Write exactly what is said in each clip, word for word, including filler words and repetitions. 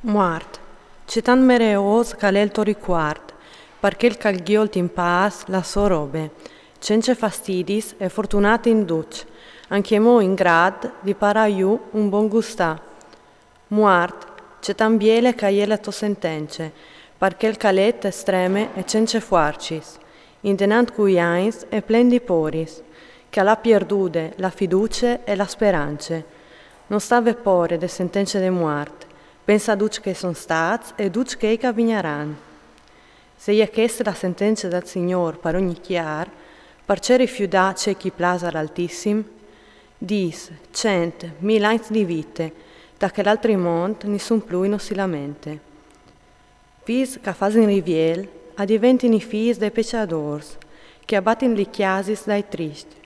Muart, ce tant mereôs ch'al è il to ricuart, par chel ch'al gjolt in pâs la sô robe, cence fastidis e fortunât in ducj, ancjemò in grât di parâ jù un bon gustâ. Muart, ce tant biele ch'a je la tô sentence, par chel ch'al è te streme e cence fuarcis, indenant cui agns e plen di poris, ch'al à pierdude la fiducie e la sperance. No sta vê pôre de sentence de muart, pensa a ducj ch'a son stâts e ducj chei ch'a vignaran. Se e je cheste la sentence dal Signôr par ogni cjar, parcè rifiudâ ce ch'i plâs al Altissim? Dîs, cent, mil agns di vite, ta che l'altri mont nissun plui no si lamente. Fîs ch'a fasin riviel a diventin i fîs dai pecjadôrs, ch'a batin li cjasis dai triscj.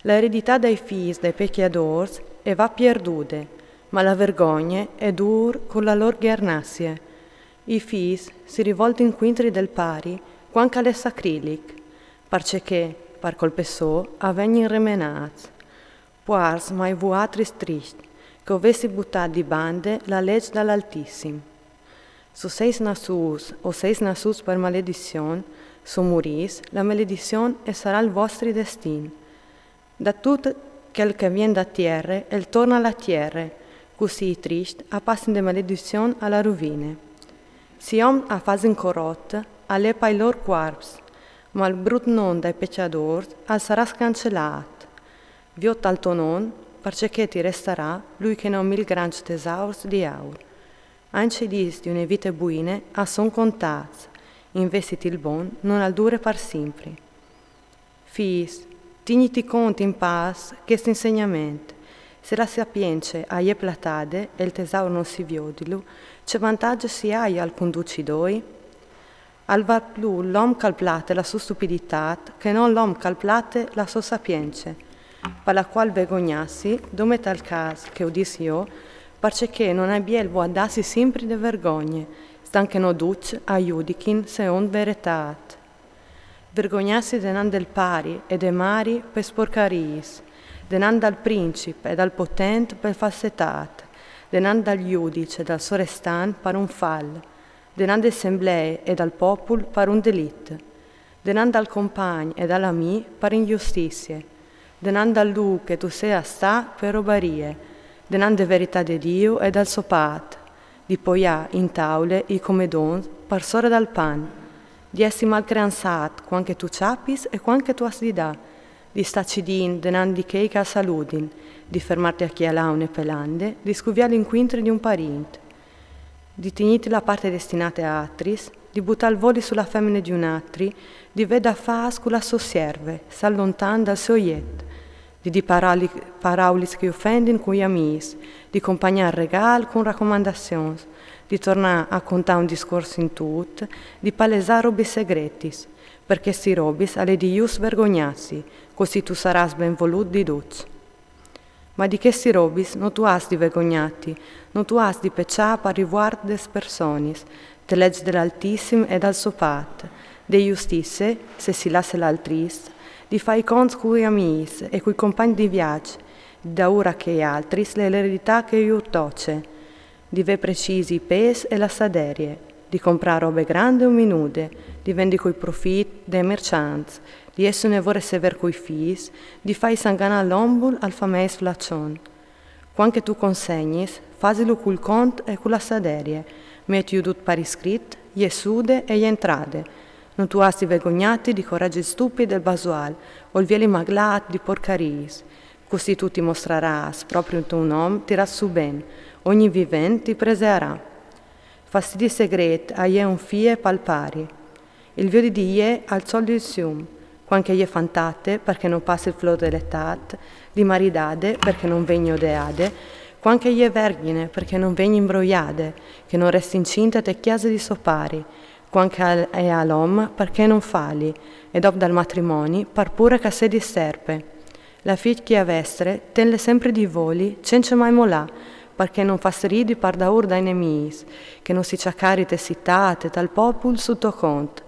La ereditât dai fîs dai pecjadôrs e va pierdude, ma la vergogne e dûr cu la lôr gjernazie. I fîs si rivoltin cuintri del pari cuant ch'al è sacrilich, parcè che, par colpe sô, a vegnin remenâts. Puars mai vuatris triscj, ch'o vessi butât di bande la leç dal Altissim. S'o seis nassûts, o seis nassûts par maledizion, s'o murîs, la maledizion e sarà il vuestri destin. Da dut chel ch'a vien da tiere, el torna a la tiere, cussì i triscj a passin de maledizion a la ruvine. Si om a fasin corot, al è pai lôr cuarps, ma il brut non dai pecjadôrs al sarà scancelât. Viôt al to non, parcè che ti restarà plui che no mil grancj tesaurs di aur. Ancje i dîs di une vite buine a son contâts, invezit il bon non al dure par simpri. Fîs, tigniti cont in pâs chest insegnament. Se la sapience a je platade e il tesaur no si viodilu, ce vantaç si aial cun ducj i doi? Al vâl plui l'om ch'al plate la sô stupiditât che no l'om ch'al plate la sô sapience, par la cuâl vergognâsi, dome tal câs che o dîs jo, parcè che non è biel vuardâsi simpri de vergogne, stant che no ducj a judichin seont veretât. Vergognâsi denant del pari e de mari pe sporcariis, denant dal princip e dal potent pe falsetât, denant dal judiç e dal sorestant par un fal, denant de assemblee e dal popul par un delit, denant dal compagn e dal amì par injustizie, denant dal lûc che tu seas stât pe robarie, denant de veritât de Diu e dal so pât, di poiâ in taule i comedons par sore dal pan, di jessi malcreançât cuant che tu cjapis e cuant che tu âs di dâ, di stâ cidint denant di chei ch'a saludin, di fermâti a cjalâ une pelande, di scuviâ l'incuintri di un parint, di tignîti la parte destinade a atris, di butâ il voli su la femine di un atri, di vê da fâs cu la sô sierve, stâ lontan dal so jet, di dî parâulis, paraulis ch'a ofendin cui amîs, di compagnâ il regâl cun racomandazions, di tornâ a contâ un discors in dut, di palesâ robis segretis, par chestis robis al è di just vergognâsi, cussì tu sarâs ben volût di ducj. Ma di chestis robis no tu âs di vergognâti, no tu âs di peçâ par rivuart des personis, de leç dal Altissim e dal so pât, de justizie, se si lasse l'altris, di fâ i conts cui amîs e cui compagns di viaç, di dâur a chei altris l'ereditât che jur toce, di vê precisi i pês e la saderie, di comprâ robe grande o minude, di vendi cui profît dai merçants, di jessi une vore sever cui fîs, di fâi sanganâ l'ombul al famee sflaçon. Cuant che tu consegnis, fasilu cul cont e cu la saderie, met jù dut par iscrit, je sude e je entrade. No tu âs di vergognâti di coragj stupid del basual, o il vieli maglât di porcariis, cussì tu ti mostrarâs propriu un om tirât sù ben, ogni vivent ti presearà. Fastidi segret a je un fie pal pari. Il viodi di je al cjol dil sium, cuant che e je fantate parcè no passe il flôr de l'etât, di maridade parcè no vegni odeade, cuant che e je vergjine parcè no vegni imbroiade, che no resti incinte te cjase di so pari, cuant che e je al om parcè no fali, e dop dal matrimoni par pure ch'a sedi sterpe. La fie ch'a vestre, tenle sempre di voli, cence mai molâ, parcè no fâs ridi par daûr dai nemîs, che no si cjacari te citât e tal popul sul to cont,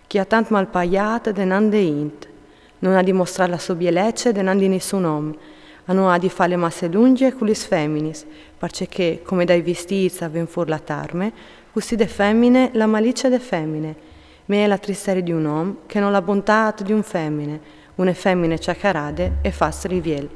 ch'a à tant mal paiât denant de int. No à di mostrâ la sô bielece denant di nissun om, A no à di fale masse lunge cu lis feminis, parcè che, come dai vistîts a ven fûr la tarme, cussì de femine la malice de femine. Ma e je la tristerie di un om che no la bontât di un femine, une femine ciacarade e fâs riviel.